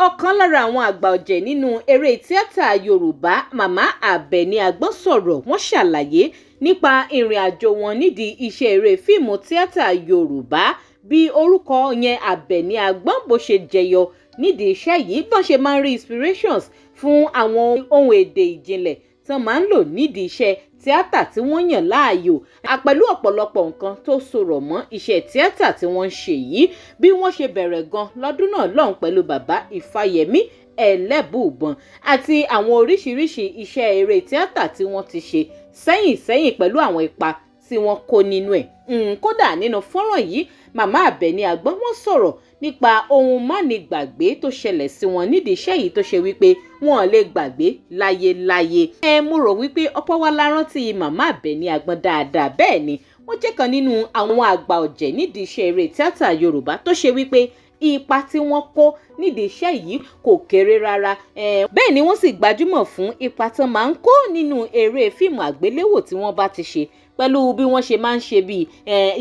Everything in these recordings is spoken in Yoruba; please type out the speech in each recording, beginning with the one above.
Ọ̀kan lára àwọn àgbà ọ̀jẹ̀ nínú eré tíátà Yorùbá, Màmá Àbẹ̀ní Àgbọ̀n sọ̀rọ̀, wọ́n ṣàlàyé nípa ìrìn àjò wọn nídìí iṣẹ́ eré fíìmù tíátà Yorùbá, bí orúkọ yẹn Àbẹ̀ní Àgbọ̀n bó ṣe jẹyọ nídìí iṣẹ́ yìí, bọ́n ṣe máa ń rí inspirations fún àwọn ohun èdè ìjìnlẹ̀ tán máa ń lò nídìí iṣẹ́ tíátà tí wọ́n yàn láàyò, pẹ̀lú ọ̀pọ̀lọpọ̀ nǹkan tó sọ̀rọ̀ mọ́ iṣẹ́ tíátà tí wọ́n ń ṣe yìí, bí wọ́n ṣe bẹ̀rẹ̀ gan lọ́dún náà lọ́hùn pẹ̀lú bàbá Ìfáyẹmí Ẹlẹ́bùúbọn àti àwọn oríṣiríṣi iṣẹ́ eré tíátà tí wọ́n ti ṣe sẹ́yìn sẹ́yìn pẹ̀lú àwọn ipa tí wọ́n kó nínú ẹ̀. Kódà nínú fọ́nrán yìí, Màmá Àbẹ̀ní Àgbọ̀n wọ́n sọ̀rọ̀ nípa ohun mánigbàgbé tó ṣẹlẹ̀ sí wọn nídìí iṣẹ́ yìí tó ṣe wípé wọn ò lè gbàgbé láyéláyé. Ẹ mo rò wípé ọ̀pọ̀ wa la rántí Màmá Àbẹ̀ní Àgbọ̀n dáadáa. Bẹ́ẹ̀ ni, wọ́n jẹ́ kan nínú àwọn àgbà ọ̀jẹ̀ nídìí iṣẹ́ eré tíátà Yorùbá tó ṣe wípé ipa tí wọ́n kó nídìí iṣẹ́ yìí kò kéré rárá. Bẹ́ẹ̀ ni wọ́n sì gbajúmọ̀ fún ipa tán máa ń kó nínú eré fíìmù àgbéléwò tí wọ́n bá ti ṣe, pẹ̀lú bí wọ́n ṣe máa ń ṣe bíi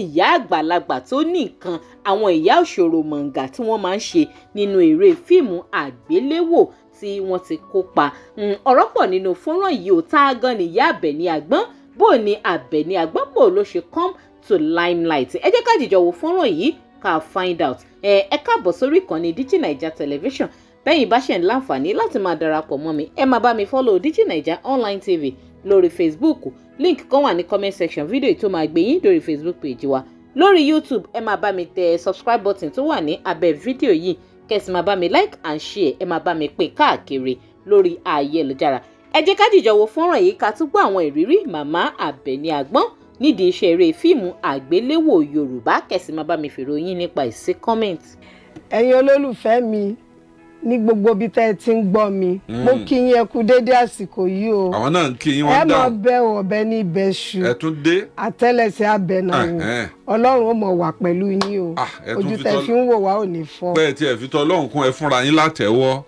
ìyá àgbàlagbà tó ní nǹkan, àwọn ìyá òṣòro mọ̀ǹgà tí wọ́n máa ń ṣe nínú eré fíìmù àgbéléwò tí wọ́n ti kópa. Ọ̀rọ̀ pọ̀ nínú fọ́nrán yìí ò tá a gan ni ìyá Àbẹ̀ní Àgbọ̀n, bó ni Àbẹ̀ní Àgbọ̀n bò ló ṣe come to limelight. Ẹ jẹ́ ká jìjọ wo fọ́nrán yìí ká find out. Ẹ káàbọ̀ sórí ìkànnì Digi Naija Television. Bẹ́yìn bá ṣe ń láǹfààní láti máa darapọ̀ mọ́ mi, ẹ máa bá mi follow Digi Naija Online TV lórí Facebook. Link kan wà ní comment section fídíò tó máa gbé yín lórí Facebook page wa. Lórí YouTube, ẹ máa bá mi tẹ subscribe button tó wà ní abẹ́ fídíò yìí, kẹ́ sì máa bá mi like and share, ẹ máa bá mi pín káàkiri lórí ayélujára. Ẹ jẹ́ ká jìjọ wo fọ́nrán yìí ká tún gbọ́ àwọn ìrírí Màmá Àbẹ̀ní Àgbọ̀n nídìí iṣẹ́ eré fíìmù àgbéléwò Yorùbá, kẹ́ sì máa bá mi fèrò yín nípa ìsí comment. Ẹ̀yin olólùfẹ́ mi ní gbogbo ibi tẹ́ ẹ ti ń gbọ́ mi, mo kí yín, ẹ kú dédé àsìkò yìí o. Àwọn náà ń kí yín. Ẹ wọ́n mọ̀ dáhùn. Bẹ́ ọ̀bẹ ní ibẹ̀ ṣu. Ẹ tún dé. Àtẹ́lẹsẹ̀ abẹnàwò. Ọlọ́run ó mọ̀ wà pẹ̀lú yín o. Ah, ẹ tún Ojú fi tẹ́ fi ń wò wá ò ní fọ́. Pẹ́ tí ẹ fi tọ́ ọlọ́run kún, ẹ fúnra yín látẹ̀wọ́.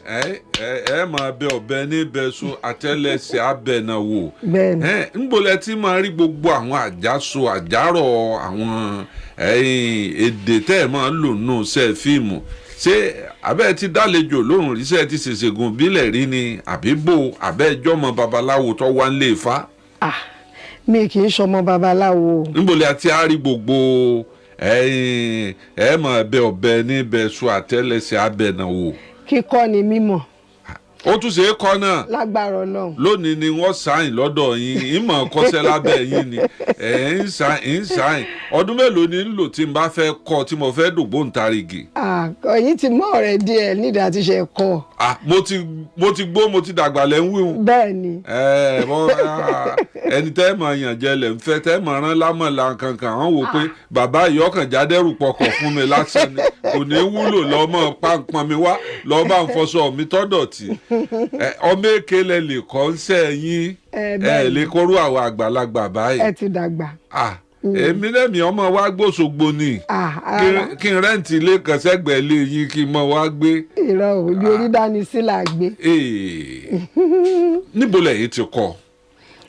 Ẹ ẹ ẹ máa bẹ ọ̀bẹ ní bẹ́sù, àtẹ́lẹsẹ̀ abẹnàwò. Bẹ́ẹ̀ ni. Ẹ ńbo lẹ ti máa rí gbogbo àwọn àjàsọ àjàrọ̀, àwọn èdè tẹ́ ẹ máa ń lò nù ṣe fíìmù? Ṣé abẹ́ ti dálejò lóhùn rí? Ṣé ẹ ti ṣèṣègùn bílẹ̀ rí ni, àbí bò abẹ́ ìjọ́mọ babaláwo tó wá ń lé Ifá? Ah, mi kì í ṣọmọ babaláwo o. Ńbo lẹ ti á rí gbogbo ẹ máa bẹ ọ̀bẹ ní bẹ́sù, àtẹ́lẹsẹ̀ abẹnàwò? Kíkọ́ ni mímọ̀. Ó tún ṣe é kọ́ náà. Lágbára Ọlọ́run. Lónìí ni wọ́n sáyìn lọ́dọ̀ yín, ìmọ̀ kọ́sẹ́ lábẹ́ yín ni ẹ̀ ń sáyìn ń sáyìn. Ọdún mélòó ni ń lò tí n bá fẹ́ kọ́, tí mo fẹ́ dògbóǹtarìgì? Ah, ẹ̀yin ti mọ̀ ọ̀rẹ́ díẹ̀ nídìí àti ṣe kọ́. Ah, mo ti gbó, mo ti dàgbà lẹ́ ń wíhun. Bẹ́ẹ̀ ni. Ẹ mọ ẹni tẹ́ mọ̀ yàn jẹ lẹ̀ ń fẹ́ tẹ́ mọ̀ rán lámọ̀lá kankan. Àwọn wò pé bàbá yìí ọkàn jádẹ́rù pọkọ̀ fún mi lásán ni, kò ní wúlò lọ́mọ pàǹpọ̀n mi wá lọ́ọ́ bá ń fọṣọ mi tọ́dọ̀tì. Ọmọ èké lẹ lè kọ́ ń sẹ́ yín. Ẹ ẹ bẹ́ẹ̀ lè ni. kóró àwọn àgbàlagbà báyìí. Ẹ ti dàgbà. Ah, èmi lẹ́mìí ọmọ wa gbóṣogbo ni. Ah, rárá. Kí n rent ilé kan sẹ́gbẹ̀ẹ́ ilé yín kí n mọ wá gbé. Irọ́ o, ibi orí dání sí là gbé. Ee, níbo lẹ́yìn ti kọ́?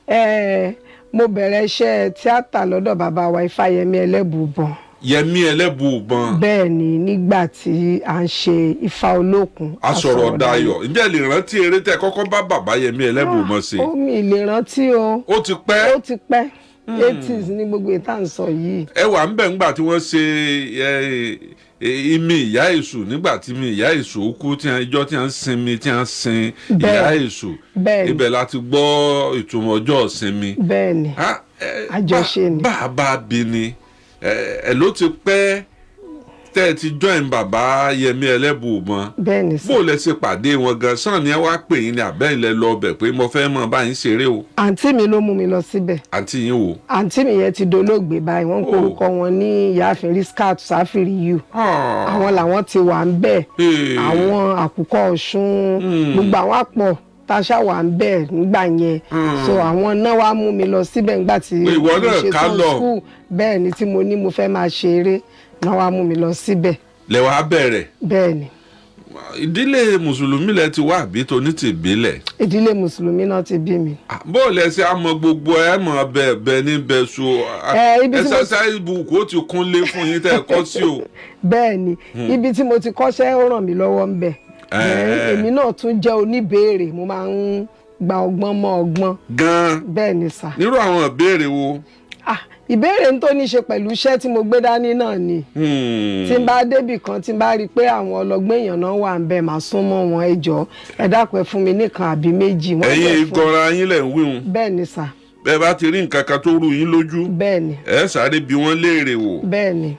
Ẹ mo bẹ̀rẹ̀ iṣẹ́ tíátà lọ́dọ̀ bàbá wa Ifáyẹmí Ẹlẹ́bùúbọn. Yẹmí Ẹlẹ́bùúbọn. Bẹ́ẹ̀ ni, nígbà tí à ń ṣe Ifá Olókun. Asọ̀rọ̀ Dayọ̀. Ǹjẹ́ lè rántí eré tẹ́ kọ́kọ́ bá bàbá Yẹmí Ẹlẹ́bùúbọn ṣe? Ó mi lè rántí o. Ó ti pẹ́. Ó ti pẹ́, 80s ní gbogbo ìta ń sọ yìí. Ẹ wà ń bẹ̀ ńgbà tí wọ́n ṣe imi ìyá èṣù, nígbà tí imi ìyá èṣù kú, tí wọ́n ijọ́ tí wọ́n sinmi, tí wọ́n sin ìyá èṣù. Bẹ́ẹ̀ ni. Ibẹ̀ la ti gbọ́ ìtumọ̀ ọjọ́ ìsinmi. Bẹ́ẹ̀ ni. Ah, Àjọṣe ni. Bá a bá bí ni ẹ ló ti pẹ́ tẹ́ ẹ ti join bàbá Yẹmí Ẹlẹ́bùúbọn. Bẹ́ẹ̀ ni sir. Bó lẹ ṣe pàdé wọn gan sàn ni ẹ wá pè yín ní abẹ́ ilẹ̀ lọ bẹ̀ pé mo fẹ́ mọ báyìí ṣeré o? Àǹtí mi ló mú mi lọ síbẹ̀. Àǹtí yín wò? Àǹtí mi yẹn ti dolóògbé báyìí. Wọ́n ń Oh. korúkọ wọn ní ìyáàfin Riskat Sáfìrì yù. Àwọn làwọn ti wà ń bẹ̀. Àwọn àkùkọ Ọ̀ṣun, gbogbo àwọn àpọ̀ táṣà wà ń bẹ̀ nígbà yẹn. So àwọn náà wá mú mi lọ síbẹ̀ nígbà tí Pé ìwọ mo náà ṣe ká tán lọ. school. Bẹ́ẹ̀ ni, tí mo ní mo fẹ́ máa ṣeré náà wá mú mi lọ síbẹ̀. Lẹ wàá bẹ̀rẹ̀. Bẹ́ẹ̀ ni. Ìdílé mùsùlùmí lẹ ti wá àbí toní ti ìbílẹ̀? Ìdílé mùsùlùmí náà ti bí mi. Ah, bó lẹ ṣe á mọ gbogbo ẹ mọ bẹ́ẹ̀ bẹ́ẹ̀ ní bẹ́ẹ̀ so? Ẹ, ibi tí mo- Exercise book ó ti kúnlé fún yín tẹ́ ẹ kọ́ sí o. Bẹ́ẹ̀ ni, ibi tí mo ti kọ́ṣẹ́ ó ràn mí lọ́wọ́ ń bẹ̀. Then èmi náà tún jẹ́ oníbèèrè, mo máa ń gba ọgbọ́n mọ́ ọgbọ́n. Gan-an? Bẹ́ẹ̀ ni sà. Nírú àwọn ìbéèrè wo? Ah, ìbéèrè tó ní ṣe pẹ̀lú iṣẹ́ tí mo gbé dání náà ni. Tí n bá débì kan, tí n bá rí i pé àwọn ọlọ́gbọ́n èèyàn náà wà ń bẹ̀, máa sún mọ́ wọn, "Ẹ jọ̀ọ́, ẹ dákun, ẹ fún mi nìkan àbí méjì." Wọ́n Ẹ̀yin dẹ̀ fún. ìgọra yín lẹ̀ ń wíhun? Bẹ́ẹ̀ ni sà. Bẹ́ẹ̀ bá ti rí nǹkan kan tó rú yín lójú, Bẹ́ẹ̀ ni. ẹ sáré bi wọ́n léèrè wò. Bẹ́ẹ̀ ni.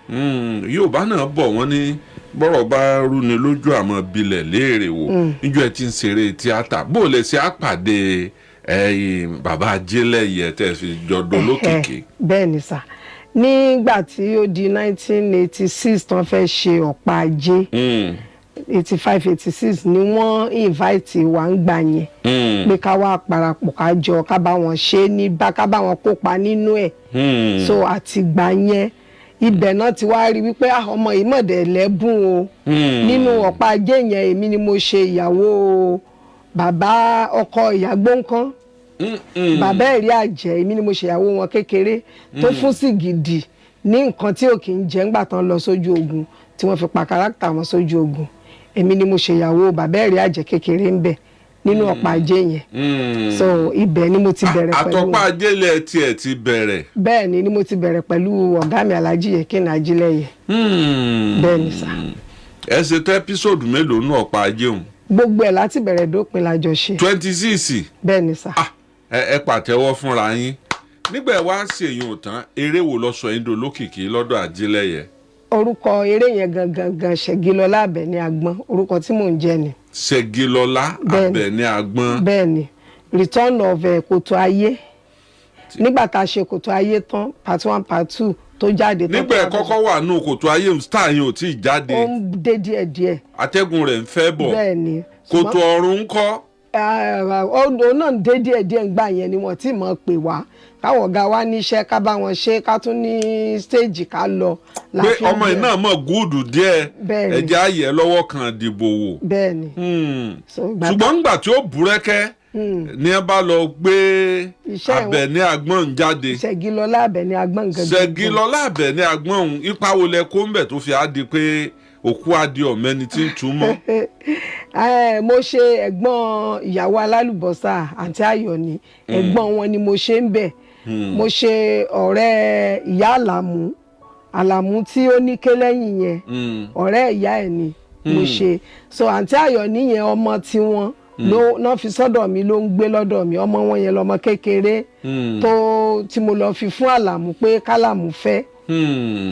Yorùbá náà bọ̀, wọ́n ní bọ́rọ̀ bá rúni lójú, àmọ́ bilẹ̀ léèrè wò. Níjọ́ ẹ ti ń ṣeré tíátà, bó o lè ṣe àpàdé ẹ̀yin bàbá Ajílẹ̀yẹ tẹ́ ẹ fi jọdọ̀ lókìkí? Bẹ́ẹ̀ ni sà. Nígbà tí ó di 1986 tán fẹ́ ṣe Ọ̀pá Ajé, 85, 86 ni wọ́n invite wa ń gbà yẹn pé ká wá parapọ̀, ká jọ ká bá wọn ṣe é, ní bá ká bá wọn kópa nínú ẹ̀. So àtìgbà yẹn, ibẹ̀ náà ti wá rí wípé, ah, ọmọ yìí mọ̀dẹ̀ lẹ́bùn o. Nínú Ọ̀pá Ajé yẹn, èmi ni mo ṣe ìyàwó bàbá ọkọ ìyá gbóǹkan, bàbá ẹ̀rí àjẹ́. Èmi ni mo ṣèyàwó wọn kékeré tó fún sí gidi ní nǹkan tí ò kì í jẹ́ ńgbà tán lọ sójú ogun, tí wọ́n fi pa káràkítà wọn sójú ogun. Èmi ni mo ṣèyàwó bàbá ẹ̀rí àjẹ́ kékeré ń bẹ̀ nínú Ọ̀pá Ajé yẹn. So ibẹ̀ ni mo ti bẹ̀rẹ̀ pẹ̀lú. Àtọ̀pá Ajélẹ̀ tiẹ̀ ti bẹ̀rẹ̀. Bẹ́ẹ̀ ni mo ti bẹ̀rẹ̀ pẹ̀lú ọ̀gá mi, Alhaji Yekini Ajílẹ̀yẹ. Bẹ́ẹ̀ ni sà. Ẹ ṣe tó episode mélòó nù Ọ̀pá Ajé òun? Gbogbo ẹ̀ láti bẹ̀rẹ̀ dópin la jọ ṣe. 26? Bẹ́ẹ̀ ni sà. Ah, ẹ pàtẹ́wọ́ fúnra yín. Nígbà ẹ wá ṣèyún tán, eré wo lọ sọ yín dolókìkí lọ́dọ̀ Ajílẹ̀yẹ? Orúkọ eré yẹn gangan gan, Ṣẹ̀gilọlá Àbẹ̀ní Àgbọ̀n, orúkọ tí mò ń jẹ́ ni. Ṣẹ̀gilọlá Bẹ́ẹ̀ni. Àbẹ̀ní Àgbọ̀n. Bẹ́ẹ̀ ni, return of Kòtò Ayé. Nígbà tá a ṣe Kòtò Ayé tán, part one, part two tó jáde tán. Nígbà ẹ kọ́kọ́ wà nù Kòtò Ayé, star yẹn ò tí ì jáde. Ó ń dé díẹ̀díẹ̀. Atẹ́gùn rẹ̀ ń fẹ́ bọ̀. Bẹ́ẹ̀ ni. Kòtò Ọ̀run ń kọ́? Òun náà ń dé díẹ̀díẹ̀. Ńgbà yẹn ni wọ́n ti mọ̀ pé wá káwọn ọ̀gá wa níṣẹ́, ká bá wọn ṣe, ká tún ní stage ká lọ. La Pé fi ń ọmọ yìí bẹ̀rẹ̀. náà mọ̀ gúùdù díẹ̀. Bẹ́ẹ̀ni. Ẹ̀jẹ̀ ayẹ̀ lọ́wọ́ kan dìbò wò. Bẹ́ẹ̀ ni. So ìgbà Ṣùgbọ́n ńgbà tí ó búrẹ́kẹ́ ní ẹ bá lọ gbé Iṣẹ́ Àbẹ̀ní Àgbọ̀n jáde. Ṣẹ̀gilọlá Àbẹ̀ní Àgbọ̀n gangan. Ṣẹ̀gilọlá Àbẹ̀ní Àgbọ̀n ọ̀hún, ipa wo lẹ kó ń bẹ̀ tó fi á di pé òkú adìẹ ọ̀mẹ́ni tí ń túmọ̀? Mo ṣe ẹ̀gbọ́n ìyàwó alálùbọ́sà, àǹtí Ayọ̀ ni, ẹ̀gbọ́n wọn ni mo ṣe ń bẹ̀. Mo ṣe ọ̀rẹ́ ìyá Àlàmú, Àlàmú tí ó ní ké lẹ́yìn yẹn, ọ̀rẹ́ ìyá ẹ̀ ni mo ṣe. So àǹtí Ayọ̀ níyẹn, ọmọ tiwọn ló náà fi sọ́dọ̀ mi, ló ń gbé lọ́dọ̀ mi. Ọmọ wọn yẹn lọmọ kékeré tó tí mo lọ fi fún Àlàmú pé kálàmú fẹ́.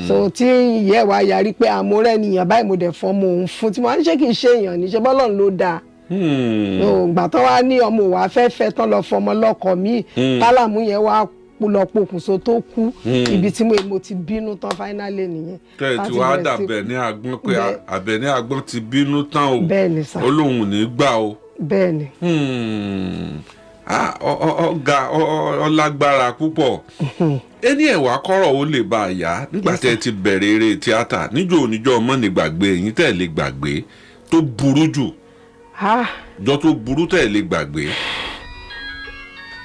So tí ìyá ẹ̀ wá yarí pé àmúrẹ́ nìyẹn báyìí, mo dẹ̀ fọ́ mo òun fún tí mo wá ń ṣe, kì í ṣe èèyàn ní ṣe bọ́lọ́run ló dáa. Ìgbà tó wá ní ọmọ òwà fẹ́fẹ́ tán, lọ fọmọ lọ́kọ míì, kálàmú yẹn wá lọ pokùnso tó kú. Ibi tí mo ti bínú tán finally nìyẹn. Tẹ́ ẹ ti Láti wá bẹ̀rẹ̀ sí- dàbẹ̀ ní Àgbọ̀n pé Bẹ́ẹ̀. Àbẹ̀ní Àgbọ̀n ti bínú tán o. Bẹ́ẹ̀ ni sà. Ó lóun ò ní gbà o. Bẹ́ẹ̀ ni. Ah, ọ ga ọ lágbára púpọ̀. Ẹni ẹ̀wà kọ́rọ̀ ó lè bá a yá nígbà tẹ́ ẹ ti bẹ̀rẹ̀ eré tíátà, níjọ́ oníjọ́ ọmọ ní gbàgbé yín tẹ́ ẹ lè gbàgbé tó burú jù, Ah, jọ tó burú tẹ́ ẹ lè gbàgbé?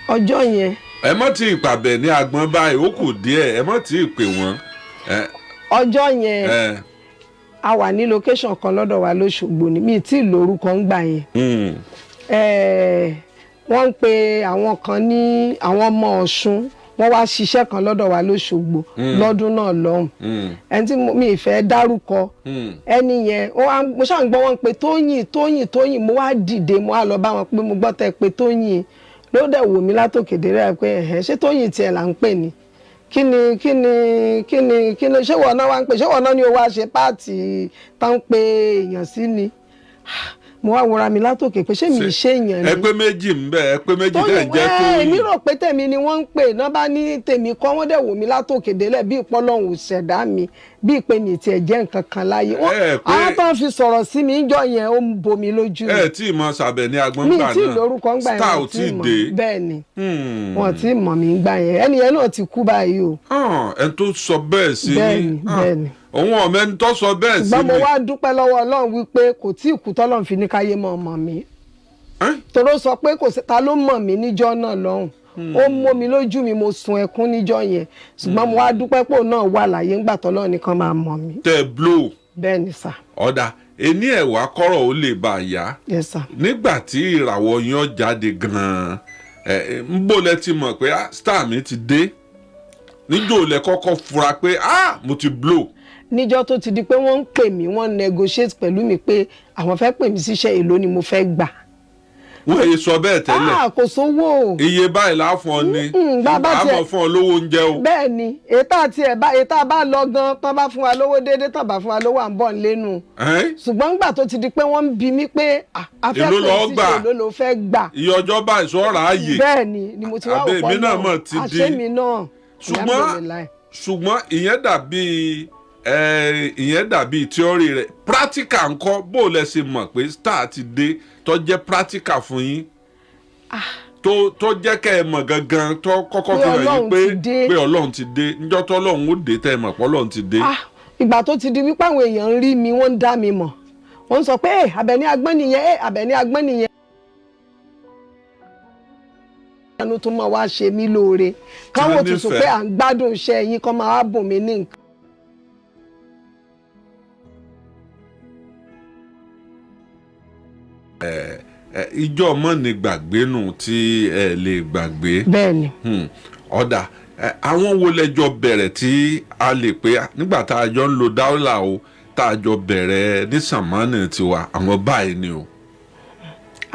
Ọjọ́ yẹn. Ẹ mọ́ tí ìpàbẹ̀ ní Àgbọ̀n báyìí, ó kù díẹ̀, ẹ mọ́ tí ì pè wọ́n. Ọjọ́ yẹn, a wà ní location kan lọ́dọ̀ wa lóṣogbo ni, mi tí ì lórúkọ ń gbà yẹn. Wọ́n ń pe àwọn kan ní àwọn ọmọ Ọ̀ṣun, wọ́n wá ṣiṣẹ́ kan lọ́dọ̀ wa lóṣogbo lọ́dún náà lọ́hùn. Ẹni tí mi ì fẹ́ dárúkọ, ẹni yẹn ó wá, mo ṣáà ń gbọ́ wọn pé Tóyìn, Tóyìn, Tóyìn. Mo wá dìde, mo wá lọ bá wọn pé mo gbọ́ tẹ́ pé Tóyìn. Ló dẹ̀ wò mí látòkè dé rẹ̀ pé, ẹ̀hẹ́, ṣé Tóyìn tiẹ̀ là ń pè ní? Kí ni, kí ni, kí ni, kí ni? Ṣé wọn náà wá ń pè? Ṣé wọn náà ni ó wá ṣe part tá ń pe èèyàn sí ni? Mo wá wòra mi látòkè pé ṣé mi ṣe èèyàn ni? Ẹ pé méjì ń bẹ, ẹ pé méjì tẹ́ ń jẹ́. Tóyìn, èmi Tóyìn. rò pé tèmi ni wọ́n ń pè náà, bá ní tèmi kọ́. Wọ́n dẹ̀ wò mí látòkè délẹ̀ bí ìpọ́lọ́hún ò ṣẹ̀dá mi, bí ìpè mi tiẹ̀ jẹ́ nǹkan kan láyé. Ẹ pé- Àwọn tó ń fi sọ̀rọ̀ sí mi níjọ́ yẹn, ó ń bomi lójú. Ẹ tí ì mọ sàbẹ̀ ní Àgbọ̀n Mi gbà tí ì náà? lórúkọ ń gbà yẹn. Star Wọ́n ò tí tí ì ì mọ̀. dé. Bẹ́ẹ̀ ni, wọ́n tí ì mọ̀ mí gbà yẹn. Ẹni yẹn náà ti kú báyìí o. Ah, ẹni tó sọ bẹ́ẹ̀ sí Bẹ́ẹ̀ ni, yín. Ah, bẹ́ẹ̀ ni. Òun ọ̀mọ ẹni tó sọ bẹ́ẹ̀ sí Ṣùgbọ́n mo mi. wá dúpẹ́ lọ́wọ́ Ọlọ́run wípé kò tí ì kú tọ́lọ́run fi ní káyé mọ́ ọmọ mi. Ẹ́? Toró sọ pé kò sí ta ló mọ̀ mí níjọ́ náà lọ́hùn. Ó mọ́ mi lójú mi, mo sun ẹkún níjọ́ yẹn. Ṣùgbọ́n mo wá dúpẹ́ pé òun náà wà láyé ńgbà tọ́lọ́run nìkan máa mọ̀ mí. Tẹ́ ẹ blow. Bẹ́ẹ̀ ni sà. Ọ̀dà. Ení ẹ̀wà kọ́rọ̀ ó lè bà yá. Yes sir. Nígbà tí ìràwọ̀ yín ó jáde gan-an, ẹ ń bò lẹ ti mọ̀ pé, ah, star mi ti dé? Níjó lẹ kọ́kọ́ fura pé, ah, mo ti blow? Níjọ́ tó ti di pé wọ́n ń pè mí, wọ́n negotiate pẹ̀lú mi pé àwọn fẹ́ pè mí síṣẹ́, èló ni mo fẹ́ gbà. Wọ́n yẹ sọ bẹ́ẹ̀ tẹ́lẹ̀? Ah, kò sówó. Iye báyìí la fún ọ ní Bàbá a tiẹ̀- mọ̀ fún ọ lówó oúnjẹ o. Bẹ́ẹ̀ ni, ètò àti ẹ̀ bá ètò àbá lọ gan tán, bá fún wa lówó déédéé tán, bá fún wa lówó, à ń bọ̀ nílẹ́nu. Ẹ́n? Ṣùgbọ́n nígbà tó ti di pé wọ́n ń bi mí pé, ah, a fẹ́ Èló pè ló mí gbà? síṣẹ́, èló ló fẹ́ gbà? Iye ọjọ́ báyìí sọ̀rọ̀ ààyè. Bẹ́ẹ̀ ni mo ti wá Àbí òpó èmi náà mọ̀ ti di- àṣé mi náà. Ṣùgbọ́n ìyẹn dàbí theory rẹ̀. Practical ńkọ́? Bó o lẹ ṣe mọ̀ pé star ti dé, tó jẹ́ practical fún yín, tó jẹ́ kẹ́ ẹ mọ̀ gangan, tó kọ́kọ́ Pé fi hàn yín Ọlọ́run pé ti dé. Pé Ọlọ́run ti dé, níjọ́ tó Ọlọ́run ó dé tẹ́ ẹ mọ̀ pé Ọlọ́run ti dé. Ah, ìgbà tó ti di wípé àwọn èèyàn ń rí mi, wọ́n ń dá mi mọ̀, wọ́n ń sọ pé, ẹ Àbẹ̀ní Agbọ́n nìyẹn, ẹ Àbẹ̀ní Agbọ́n nìyẹn. Ẹnu tó máa wá ṣe mí lóore, káwọn Wọ́n tuntun nífẹ̀ẹ́. pé à ń gbádùn iṣẹ́ yín, kọ́ máa wá bùn mí ní nǹkan. Ẹ, ìjọ mọ́ ni gbàgbé nù tí ẹ lè gbàgbé. Bẹ́ẹ̀ ni. Ọ̀dà ẹ, àwọn wo lẹjọ bẹ̀rẹ̀ tí a lè pé nígbà tá a jọ ń lo dáúlà o, tá a jọ bẹ̀rẹ̀ ní sàmánì tiwa, àwọn báyìí ni o?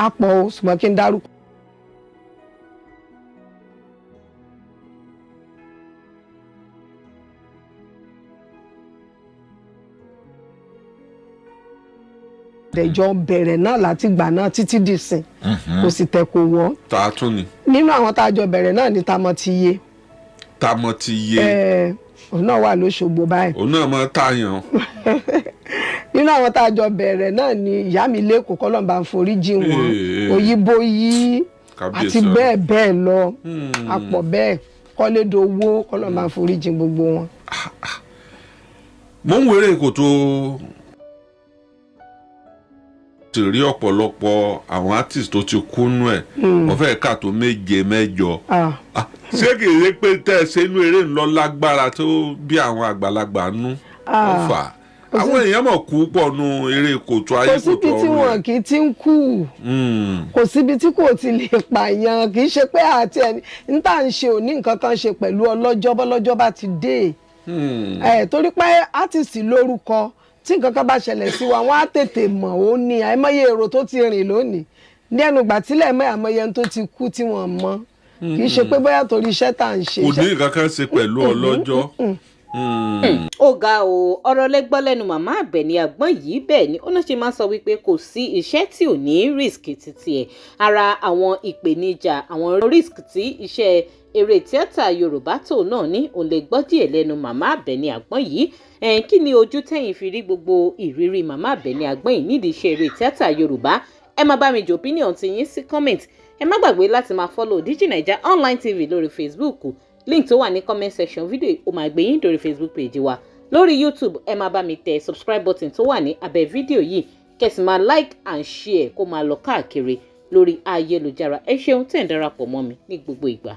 Á pọ̀ o, ṣùgbọ́n kí n dárúkọ. Ẹjọ́ bẹ̀rẹ̀ náà láti gbà náà títí dìsìn, kò sì tẹ̀ kò wọ́. Tá a tún ni? Nínú àwọn tá a jọ bẹ̀rẹ̀ náà ní Tamọ́ ti yé. Tá a mọ̀ ti yé. Ẹ̀, òun náà wà lóṣogbo báyìí. Òun náà mọ̀ táyàn. Nínú àwọn tá a jọ bẹ̀rẹ̀ náà ni ìyá mi lẹ́kọ̀ọ́, kọ́lọ́mbà ń forí jì wọ́n. Ee. Òyìnbó yìí Kábíyèsí àti Ọlọ́run. bẹ́ẹ̀ bẹ́ẹ̀ lọ, àpọ̀ bẹ́ẹ̀, kọ́lédowó, kọ́lọ́mbà ń forí jì gbogbo wọn. Mo ń wéré kò tó ti rí ọ̀pọ̀lọpọ̀ àwọn artist tó ti kú nú ẹ̀, wọ́n fẹ́ kà tó méje, mẹ́jọ. Ah, Ah, ṣé kìí ṣe pé tẹ́ ẹ ṣe inú eré ńlọ lágbára tó bí àwọn àgbàlagbà nú wọ́n fà á? Àwọn èèyàn mọ̀ kú pọ̀ nú eré kòtò ayé, kò kòtò síbi tí ọ̀run wọn rẹ̀. kì í ti ń kú. Kò síbi tí kò ti lè pààyàn. Kì í ṣe pé àti ẹni n tá à ń ṣe òní nǹkan kan ṣe pẹ̀lú ọlọ́jọ́, bọ́lọ́jọ́ bá ti dé. Ẹ torí pé artist lórúkọ, tí nǹkan kan bá ṣẹlẹ̀ sí wa, wọ́n á tètè mọ̀. Ó ní àìmọye èrò tó ti rìn lónìí ní ẹnu ìgbà tílẹ̀ mọ́, àìmọye ẹni tó ti kú tí wọ́n mọ̀. Kì í ṣe pé bóyá torí iṣẹ́ tá à ń ṣe. Kò ní nǹkan kan ṣe pẹ̀lú ọlọ́jọ́. Ó ga o, ọ̀rọ̀ lẹ́gbọ́ lẹ́nu màmá Àbẹ̀ní Àgbọ̀n yìí. Bẹ́ẹ̀ ni ó náà ṣe máa ń sọ wípé kò sí iṣẹ́ tí ò ní risk títí ẹ̀. Ara àwọn ìpèníjà, àwọn risk tí iṣẹ́ eré tíátà Yorùbá tó náà ní, òun lè gbọ́ díẹ̀ lẹ́nu màmá Àbẹ̀ní Àgbọ̀n yìí. Ẹ̀ẹ́n, kí ni ojú tẹ̀yìn fi rí gbogbo ìrírí màmá Àbẹ̀ní Àgbọ̀n yìí nídìí iṣẹ́ eré tíátà Yorùbá? Ẹ máa bá mi jò opinion ti yín sí comment. Ẹ má gbàgbé láti máa follow DigiNaija Online TV lórí Facebook. Link tó wà ní comment section fídíò yìí, ó máa gbé yín dórí Facebook page wa. Lórí YouTube, ẹ máa bá mi tẹ subscribe button tó wà ní abẹ́ fídíò yìí, kẹ́ sì máa like and share kó máa lọ káàkiri lórí ayélujára. Ẹ ṣeun tẹ̀ ń darapọ̀ mọ́ mi ní gbogbo ìgbà.